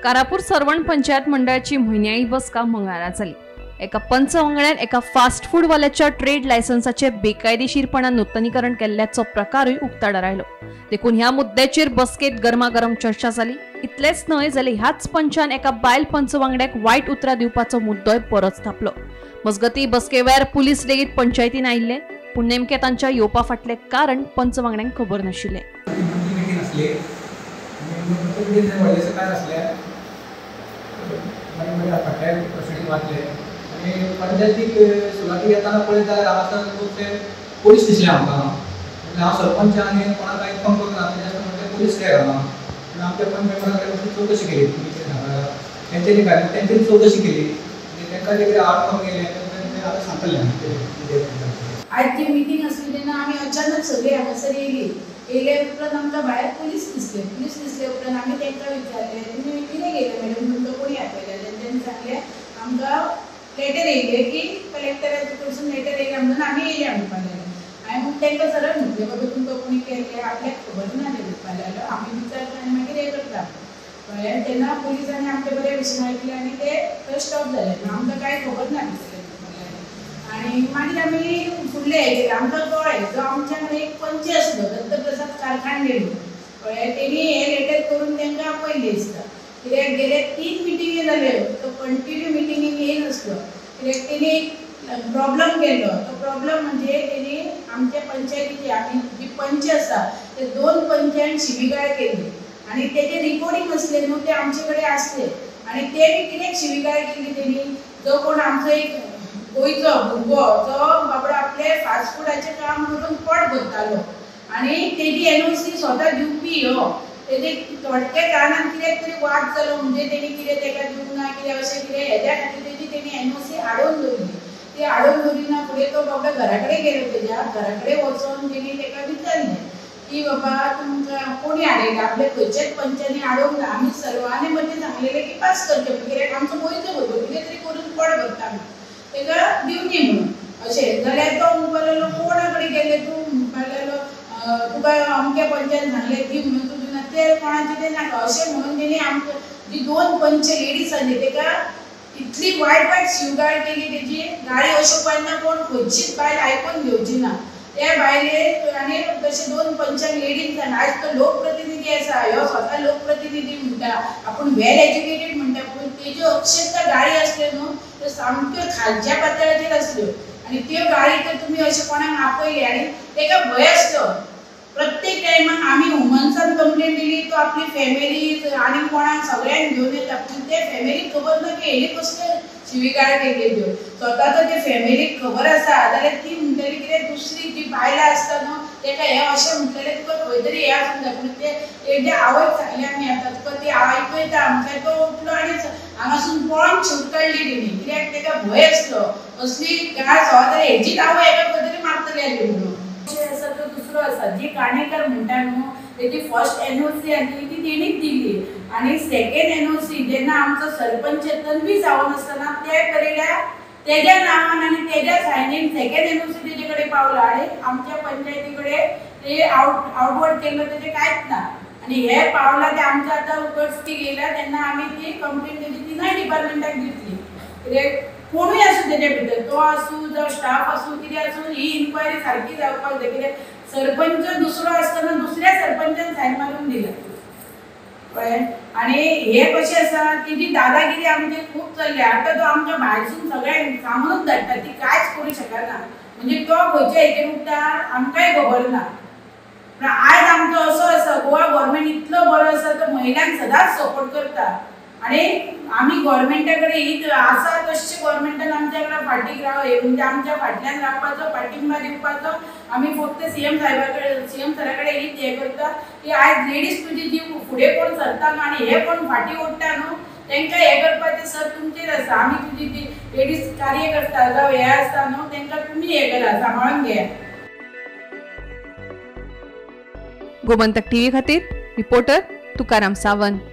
कारापूर सर्वण पंचायत मंडळाची म्हयन्याळी बसका मंगळारा जाली. एका पंच वांगड्यान एका फास्ट फूडवाल्याच्या ट्रेड लायसन्साचे बेकायदेशीरपणान नुतनीकरण केल्ल्याचो प्रकारूय उक्ताडार आयलो. देखून ह्या मुद्द्याचेर बसकेत गरमागरम चर्चा जाली. इतलेंच न्हय जाल्यार ह्याच पंचान एका बायल पंच वांगड्याक वायट उतरां दिवपाचो मुद्दोय परत थापलो. मजगती बसके वेळार पुलीस लेगीत पंचायतीन आयिल्ले, पूण नेमकें तांच्या येवपा फाटलें कारण पंच वांगड्यांक खबर नाशिल्लें. पंचायतीक सुरवातीक येताना पळयत जाल्यार हांगासर खुबशे पोलीस दिसले आमकां. हांव सरपंच आनी कोणाक कांय इन्फॉर्म करूंक ना, जास्त म्हणजे पोलीस कित्याक हांगा पूण आमच्या पंच मेंबरान वचून चवकशी केली, तेंच्यांनी काय तेंच्यांनी चवकशी केली आनी तांकां जे कितें आउटकम गेलें तें आतां सांगतलें. आयज जी मिटींग आसली तेन्ना आमी अचानक सगळीं हांगासर येयली. येयल्या उपरांत आमकां भायर पुलीस दिसले. पुलीस दिसले उपरांत आमी तांकां विचारलें, तुमी कितें गेले मॅडम, तुमकां कोणी आपयला? तेंच्यांनी सांगलें आमकां लेटर येयले की कलेक्टराचे कडसून लेटर येयला म्हणून आमी येयल्या म्हणपाक लागले. हांवें मग तांकां सरळ म्हटलें, बाबा तुमकां कोणी केलें आपल्याक खबर ना तें म्हणपाक लागलो, आमी विचारता आनी मागीर हें करता. कळ्ळें? तेन्ना पुलिसांनी आमच्या बऱ्या भशेन आयकलें आनी ते थंय स्टॉप जाले. आमकां कांय खबर ना दिसलें म्हणपाक लागलें. आनी मागीर आमी फुडले हे केलें. आमकां कळ्ळें जो आमच्या कडेन एक पंच आसलो दत्तप्रसाद कारखांडे म्हणून, कळ्ळें, तेणी हें लेटर करून तांकां आपयलें दिसता. कित्याक गेले 3 मिटिंगी जाल्यो, तो कंटिन्यू मिटिंगेक येयनासलो. कित्याक तेणी एक प्रॉब्लम केल्लो, तो प्रॉब्लम म्हणजे तेणी आमच्या पंचायतीची आमी जी पंच आसा ते 2 पंचांक शिबिगाळ केल्ली आनी तेजे रिकॉर्डींग आसलें न्हू ते आमचे कडेन आसले. आनी ते बी कित्याक शिबिगाळ केल्ली तेणी, जो कोण आमचो एक गोंयचो भुरगो जो बाबडो आपले फास्ट फुडाचें काम करून पोट भरतालो आनी तेजी एनओसी स्वता दिवपी हो, तेजे थोडक्या कारणान कित्याक तरी वाद जालो म्हणजे तेणी कितें तेका दिवंक ना कितें अशें कितें हेज्या खातीर तेजी तेणी एनओसी हाडून दवरली. ती हाडून दवरिना फुडें तो बाबडो घरा कडेन गेलो. तेज्या घरा कडेन वचोन तेणी तेका विचारलें की बाबा तुमकां कोणी हाडयला, आपल्या खंयच्याच पंचांनी हाडूंक ना, आमी सर्वांनी मदीं सांगलेलें की पास करचें म्हणून, कित्याक आमचो गोंयचो भुरगो कितें तरी करून पोट भरता म्हणून तेका दिवची म्हणून अशें. जाल्यार तो म्हणपाक लागलो कोणा कडेन गेले तूं, म्हणपाक लागलो तुका अमक्या पंचान सांगलें दी म्हणून तूं दिना, ते कोणाचें तें नाका अशें म्हणून तेणी आमकां जी 2 पंच लेडीज आसली तेका इतली वायट वायट शिवगाळ केली. तेजी गाळी अश्यो केन्ना कोण खंयचीच बायल आयकून घेवची ना त्या बायलेक. आनी तशें 2 पंचांक लेडीज सांग, आयज तो लोकप्रतिनिधी आसा, ह्यो स्वता लोकप्रतिनिधी म्हणटा, आपूण वेल एज्युकेटेड म्हणटा, पूण तेज्यो अक्षरशा गाळी आसल्यो न्हू त्यो सामक्यो खालच्या पातळाचेर आसल्यो. आनी त्यो गाळी तर तुमी अशें कोणाक आपयले आनी तेका भंय आसलो. प्रत्येक टायमाक आमी वुमन्सान कंप्लेन दिली, तो आपली फॅमिली आनी कोणाक सगळ्यांक घेवन येता, पूण ते फॅमिलीक खबर ना की हेणी कसल्यो शिविगाळ केल्यो त्यो. स्वता तर ते फॅमिलीक खबर आसा जाल्यार ती म्हणटली कितें दुसरी जी बायलां आसता न्हू तेका हें अशें म्हणटलें तुका खंय तरी हें आसूंक जाय. पूण ते एकदां आवयक सांगलें आमी आतां तुका ती आयकयता म्हटल्यार तो उठलो आनी हांगासून पळोन शूट काडली तेणी, कित्याक तेका भंय आसलो असली गाळ सवा जाल्यार हेजीच आवय हेका खंय तरी मारतली आसली म्हणून. आसा तो दुसरो आसा जी काणेकर म्हणटा न्हू तेजी फर्स्ट एनओसी आसली ती तेणीच दिली आनी सेकेंड एनओसी जेन्ना आमचो सरपंच तन्वी जावन आसतना ते पिरियडार तेज्या नांवान आनी तेज्या सायनीन सेकेंड एनओसी तेजे कडेन पावला आनी आमच्या पंचायती कडेन ते आवटवर्ड केल्लो तेजें कांयच ना. आनी हे पावला ते आमच्या आतां उगडटी गेल्या तेन्ना आमी ती कंप्लेन तेजी तिनूय डिपार्टमेंटाक दितली. कित्याक कोणूय आसूं तेजे भितर, तो आसूं जावं स्टाफ आसूं कितें आसूं, ही इन्क्वायरी सारकी जावपाक जाय. कित्याक सरपंच दुसरो आसतना दुसऱ्या सरपंचान सायन मारून दिला, कळ्ळें. आनी हे कशें आसा तेजी दादागिरी आमची खूब चल्ल्या. आतां तो आमकां भायरसून सगळ्यांक सांगूनच धाडटा, ती कांयच करूं शकना, म्हणजे तो खंयच्या हेचेर उरता आमकांय खबर ना. पूण आयज आमचो असो आसा गोवा गव्हर्मेंट इतलो बरो आसा, तो महिलांक सदांच सपोर्ट करता आनी आमी गव्हर्मेंटा कडेन ही आसा तशें गव्हर्मेंटान आमच्या कडेन फाटीक राव म्हणजे आमच्या फाटल्यान रावपाचो पाठिंबा दिवपाचो. आमी फक्त सीएम साहेबा कडेन सीएम सरा कडेन हीच हें करता की आयज लेडीज तुजी जी फुडें कोण सरता न्हू आनी हे कोण फाटीं ओडटा न्हू तांकां हें करपाचें सर तुमचेर आसा. आमी तुजी जी लेडीज कार्य करता जावं हें आसता न्हू तांकां तुमी हें करा सांबाळून घेया. गोमंतक टीव्ही खातीर रिपोर्टर तुकाराम सावंत.